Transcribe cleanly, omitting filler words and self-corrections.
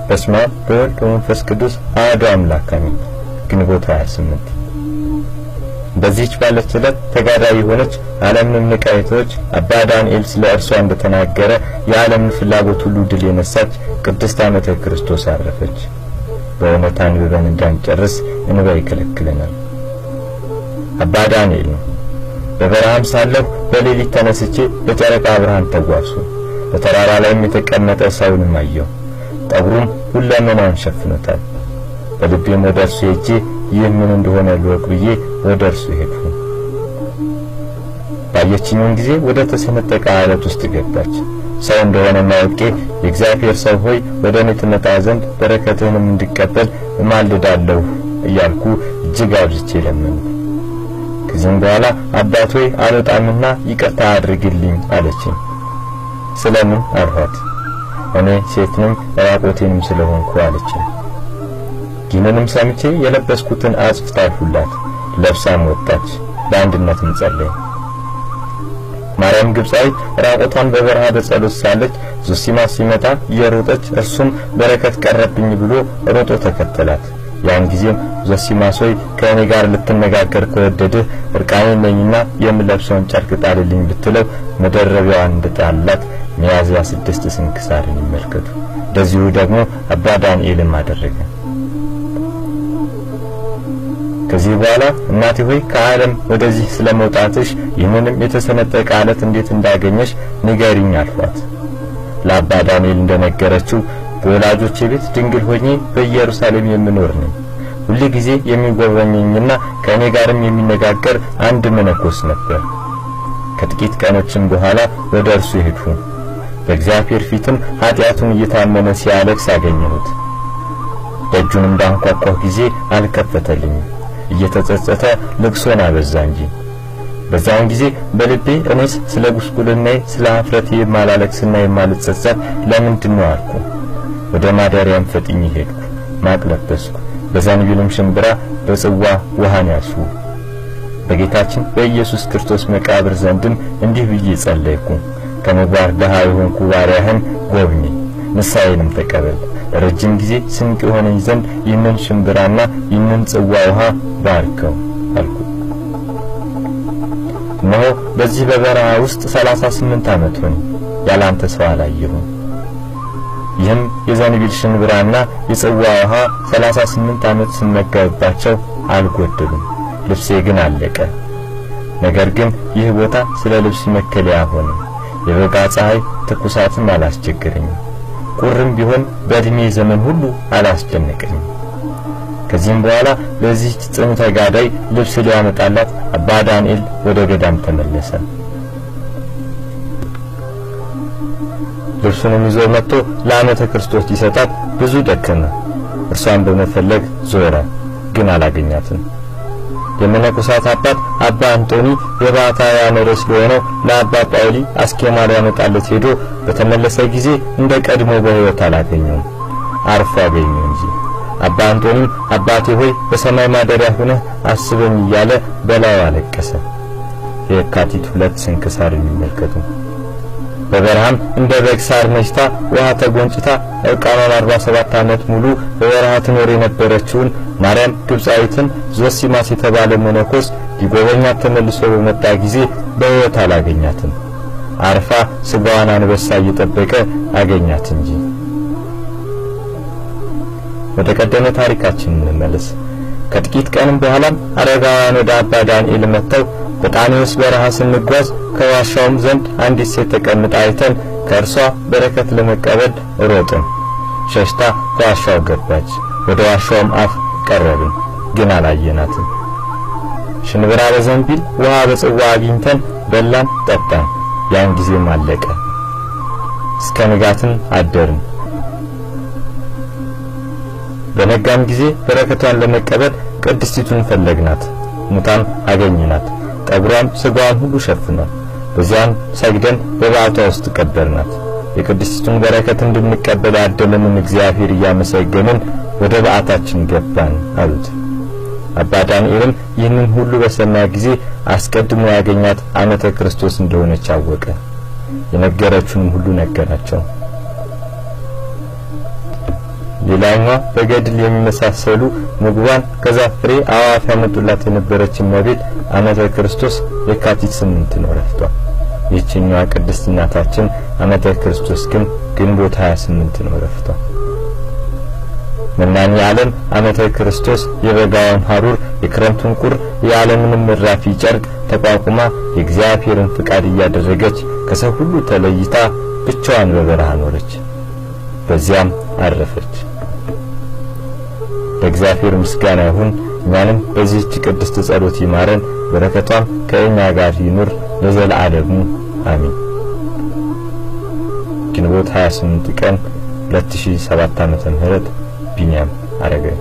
በስመ አብ በወልድ በመንፈስ ቅዱስ አሐዱ አምላክ አሜን። ግንቦት 28 በዚህች ባለች ዕለት ተጋዳይ የሆነች ዓለምንም ንቃ የተወች አባ ዳንኤል ስለ እርሷ እንደተናገረ የዓለምን ፍላጎት ሁሉ ድል የነሳች ቅድስት ዓመተ ክርስቶስ አረፈች። በእውነት አንብበን እንዳንጨርስ እንባ ይከለክለናል። አባ ዳንኤል ነው። በበረሃም ሳለሁ በሌሊት ተነስቼ በጨረቃ ብርሃን ተጓዝኩ። በተራራ ላይም የተቀመጠ ሰውንም አየሁ። ጠጉሩም ሁለመናውን ሸፍኖታል። በልቤም ወደ እርሱ ሄጄ ይህ ምን እንደሆነ ልወቅ ብዬ ወደ እርሱ ሄድኩ። ባየችኝም ጊዜ ወደ ተሰነጠቀ ዓለት ውስጥ ገባች። ሰው እንደሆነ አውቄ የእግዚአብሔር ሰው ሆይ ወደ እኔ ትመጣ ዘንድ በረከትህንም እንድቀበል እማልዳለሁ እያልኩ እጅግ አብዝቼ ለመንኩ። ከዚህም በኋላ አባት ሆይ አልወጣምና ይቅርታ አድርግልኝ አለችኝ። ስለምን አልኋት። እኔ ሴት ነኝ ራቆቴንም ስለሆንኩ አለችኝ። ይህንንም ሰምቼ የለበስኩትን አጽፍ ጣልሁላት። ለብሳም ወጣች። በአንድነትም ጸለይን። ማርያም ግብፃዊት ራቆቷን በበረሃ በጸሎት ሳለች ዞሲማስ ሲመጣ እየሮጠች እርሱም በረከት ቀረብኝ ብሎ ሮጦ ተከተላት። ያን ጊዜም ዞሲማስ ሆይ ከእኔ ጋር ልትነጋገር ከወደድህ እርቃኔን ነኝና የምለብሰውን ጨርቅ ጣልልኝ ብትለው መደረቢያዋን እንደጣላት ሚያዝያ 6 ስንክሳርን ይመልከቱ። እንደዚሁ ደግሞ አባ ዳንኤልም አደረገ። ከዚህ በኋላ እናቴ ሆይ ከዓለም ወደዚህ ስለመውጣትሽ ይህንንም የተሰነጠቀ ዓለት እንዴት እንዳገኘሽ ንገሪኝ አልኋት። ለአባ ዳንኤል እንደነገረችው በወላጆቼ ቤት ድንግል ሆኜ በኢየሩሳሌም የምኖር ነኝ። ሁል ጊዜ የሚጎበኘኝና ከእኔ ጋርም የሚነጋገር አንድ መነኮስ ነበር። ከጥቂት ቀኖችም በኋላ ወደ እርሱ ሄድሁ። በእግዚአብሔር ፊትም ኃጢአቱን እየታመነ ሲያለቅስ አገኘሁት። ደጁንም ባንኳኳሁ ጊዜ አልከፈተልኝም። እየተጸጸተ ልቅሶን አበዛ እንጂ። በዛን ጊዜ በልቤ እኔስ ስለ ጉስቁልናዬ ስለ ኀፍረቴ የማላለቅስና የማልጸጸት ለምንድን ነው አልኩ። ወደ ማደሪያም ፈጥኜ ሄድኩ። ማቅ ለበስኩ፣ በዘንቢልም ሽምብራ በጽዋ ውሃን ያዝሁ። በጌታችን በኢየሱስ ክርስቶስ መቃብር ዘንድም እንዲህ ብዬ ጸለይኩ። ከምግባር ድሃ የሆንኩ ባሪያህን ጎብኝ፣ ንስሐዬንም ተቀበል። ለረጅም ጊዜ ስንቅ የሆነኝ ዘንድ ይህንን ሽምብራና ይህንን ጽዋ ውሃ ባርከው አልኩ። እነሆ በዚህ በበረሃ ውስጥ 38 ዓመት ሆነኝ፣ ያላንተ ሰው አላየሁም። ይህም የዘንቢል ሽምብራና የጽዋ ውሃ 38 ዓመት ስመገብባቸው አልጎደሉም፣ ልብሴ ግን አለቀ። ነገር ግን ይህ ቦታ ስለ ልብስ መከለያ ሆነ። የበጋ ፀሐይ ትኩሳትም አላስቸገረኝም፣ ቁርም ቢሆን በእድሜ ዘመን ሁሉ አላስጨነቀኝም። ከዚህም በኋላ ለዚህች ጽኑ ተጋዳይ ልብስ ሊያመጣላት አባ ዳንኤል ወደ ገዳም ተመለሰ። ልብሱንም ይዞ መጥቶ ለዓመተ ክርስቶስ ሊሰጣት ብዙ ደከመ። እርሷን በመፈለግ ዞረ፣ ግን አላገኛትም። የመነኮሳት አባት አባ አንቶኒ የባሕታውያን ርዕስ ለሆነው ለአባ ጳውሊ አስኬማ ሊያመጣለት ሄዶ በተመለሰ ጊዜ እንደ ቀድሞ በሕይወት አላገኘውም፣ አርፎ አገኘው እንጂ። አባ አንቶኒም አባቴ ሆይ በሰማይ ማደሪያ ሆነህ አስበኝ እያለ በላዩ አለቀሰ። የካቲት 2 ስንክሳር የሚመልከቱ። በበረሃም እንደ በግ ሳር ነጭታ ውሃ ተጎንጭታ እርቃኗን 47 ዓመት ሙሉ በበረሃ ትኖር የነበረችውን ማርያም ግብፃዊትን ዞሲማስ የተባለ መነኮስ ሊጎበኛት ተመልሶ በመጣ ጊዜ በሕይወት አላገኛትም። አርፋ ስጋዋን አንበሳ እየጠበቀ አገኛት እንጂ። ወደ ቀደመ ታሪካችን እንመለስ። ከጥቂት ቀንም በኋላም አረጋውያን ወደ አባ ዳንኤል መጥተው በጣኔዎስ በረሃ ስንጓዝ ከዋሻውም ዘንድ አንዲት ሴት ተቀምጣ አይተን ከእርሷ በረከት ለመቀበል ሮጥን። ሸሽታ ከዋሻው ገባች። ወደ ዋሻውም አፍ ቀረብን፣ ግን አላየናትም። ሽንብራ በዘንቢል ውሃ በጽዋ አግኝተን በላን፣ ጠጣን። ያን ጊዜም አለቀ። እስከ ንጋትም አደርን። በነጋም ጊዜ በረከቷን ለመቀበል ቅድስቲቱን ፈለግናት፣ ሙታም አገኘናት። ጠጉሯም ስጋዋን ሁሉ ሸፍኗል። በዚያም ሰግደን በበዓቷ ውስጥ ቀበርናት። የቅድስቲቱን በረከት እንድንቀበል ያደለንን እግዚአብሔር እያመሰገንን ወደ በዓታችን ገባን አሉት። አባ ዳንኤልም ይህንን ሁሉ በሰማ ጊዜ አስቀድሞ ያገኛት ዓመተ ክርስቶስ እንደሆነች አወቀ። የነገረችውንም ሁሉ ነገራቸው። ሌላኛዋ በገድል የሚመሳሰሉ ምግቧን ከዛፍ ፍሬ አዕዋፍ ያመጡላት የነበረች እመቤት ዓመተ ክርስቶስ የካቲት 8 ነው ዕረፍቷ። ይህችኛዋ ቅድስት እናታችን ዓመተ ክርስቶስ ግን ግንቦት 28 ነው ዕረፍቷ። መናኒ ዓለም ዓመተ ክርስቶስ የበጋውን ሐሩር የክረምቱን ቁር የዓለምንም እራፊ ጨርቅ ተቋቁማ የእግዚአብሔርን ፍቃድ እያደረገች ከሰው ሁሉ ተለይታ ብቻዋን በበረሃ ኖረች። በዚያም አረፈች። ለእግዚአብሔር ምስጋና ይሁን። እኛንም በዚህች ቅድስት ጸሎት ይማረን፣ በረከቷም ከእኛ ጋር ይኑር ለዘላለሙ አሜን። ግንቦት 28 ቀን 2007 ዓመተ ምህረት ቢንያም አረጋዊ።